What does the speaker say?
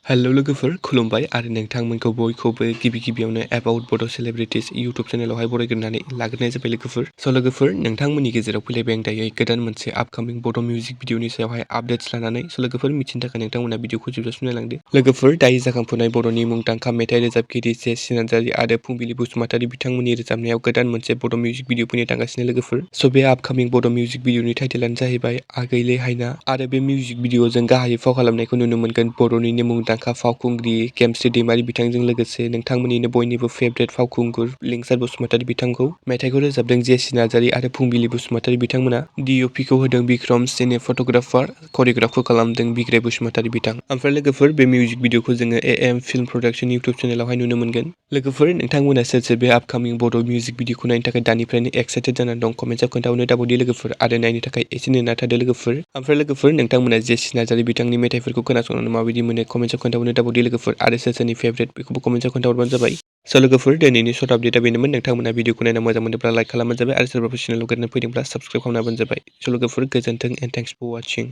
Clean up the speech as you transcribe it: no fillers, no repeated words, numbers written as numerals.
हेल' लोगोफोर खुलुमबाय आरो नोंथांमोनखौ बयखौबो गिबियावनो एबाउट बड' सेलिब्रिटिज इउटुब चेनेलावहाय बरायग्रोनानै लाग्रोनाय जाबाय लोगोफोर। स' लोगोफोर नोंथांमोननि गेजेराव फैलायबाय आं दायो गोदान मोनसे आपकामिं बड' मिउजिक भिडिअनि सायावहाय आपडेट्स लानानै। स' लोगोफोर मिथिनो थाखाय नोंथांमोना भिडिअखौ जोबजासिम नायलांदो। लोगोफोर दायो जाखांफुनाय बर'नि मुंदांखा मेथाइ रोजाबगिरि नार्जारी आरो फुंबिलि बसुमतारी बिथांमोननि रोजाबनायाव गोदान मोनसे बड' मिउजिक भिडिअ फैनो थांगासिनो लोगोफोर। स' बे आपकामिं बड' मिउजिक भिडिअनि टाइटेलानो जाहैबाय आगैले हायना आरो बे मिउजिक भिडिअजों गाहायै फाव खालामनायखौ नुनो मोनगोन बर'निनो मुंदांखा फावखुंग्रि गेमस्रि दैमारि बिथांजों लोगोसे नोंथांमोननिनो बयनिबो फेभरेट फावखुंगुर लिंसार बसुमतारी बिथांखौ। मेथाइखौ रोजाबदों नार्जारी आरो फुंबिलि बसुमतारी बिथांमोना। DOPखौ होदों बिक्रम सिने फट'ग्राफार, करिय'ग्राफखौ खालामदों बिग्राय बसुमतारी बिथां। ओमफ्राय लोगोफोर बे मिउजिक भिडिअखौ जोङो AM फिल्म प्रडाक्शन इउटुब चेनेलावहाय नुनो मोनगोन। लोगोफोर नोंथांमोना सोर बे आपकामिं बड' मिउजिक भिडिअखौ नायनो थाखाय दानिफ्रायनो एक्साइटेड जानानै दं कमेन्टआव खोन्थाहरनो दाबावदि लोगोफोर आरो नायनो थाखाय एसे नेना थादो लोगोफोर। ओमफ्राय लोगोफोर नोंथांमोना नार्जारी बिथांनि मेथाइफोरखौ खोनासंनानै माबायदि मोनो कमेन्टआव खोन्थाहरनो दाबावदि लोगोफोर आरो सोरनि फेभरेट बेखौबो कमेन्टआव खोन्थाहरबानो जाबाय। स' लोगोफोर दिनैनि सर्ट आपडेटआ बेनोमोन। नोंथांमोना भिडिअखौ नायना मोजां मोनोब्ला लाइक खालामबानो जाबाय आरो सोरबाफोर चेनेलाव गोदान फैदोंब्ला साबस्क्राइब खालामनाबानो जाबाय। स' लोगोफोर गोजोन्थों एन्ड थेंक्स फर वाचिं।